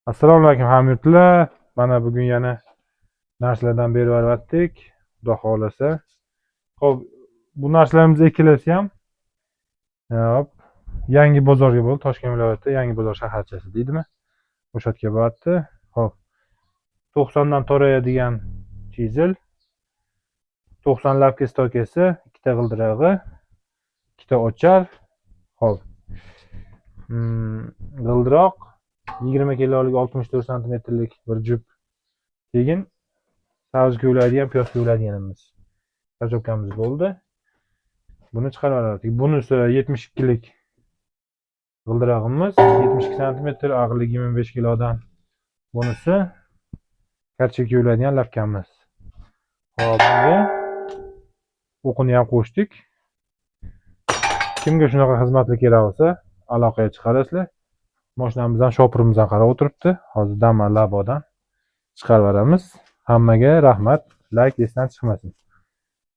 Assalomu alaykum, hamyurtlar. Mana bugun yana narsalardan berib yuboryaptik. Xudo xohlasa. Xo'p, bu narsalarimiz ikkalasi ham, hop, Yangi bozorga bo'ldi. Toshkent viloyati Yangi bozor shaharchasi deydimi? O'sha yerga boryapti. Xo'p. 90 dan torayadigan chizel, 90 лапка stokasi, ikkita g'ildirag'i, ikkita ochar. Xo'p. G'ildiroq 20 kilolik 64 santimetrlik bir jup. Keyin sabzi kuylaydigan, piyoz kuylaydiganimiz. Kachopkamiz bo'ldi. Buni chiqarib oldik. Bunisi 72 lik g'ildirag'imiz, 72 santimetr, og'irligi 25 kilodan. Bunisi kartoshka kuylaydigan lapkamiz. Hop, bunga o'qini ham qo'shdik. Kimga shunaqa xizmatlar kerak bo'lsa, aloqaga chiqarasizlar. Mashinamizdan, shopirimizdan qarab o'tiribdi. Hozir Daman Labodan chiqarib yuboramiz. Hammaga rahmat. Layk esdan chiqmasin.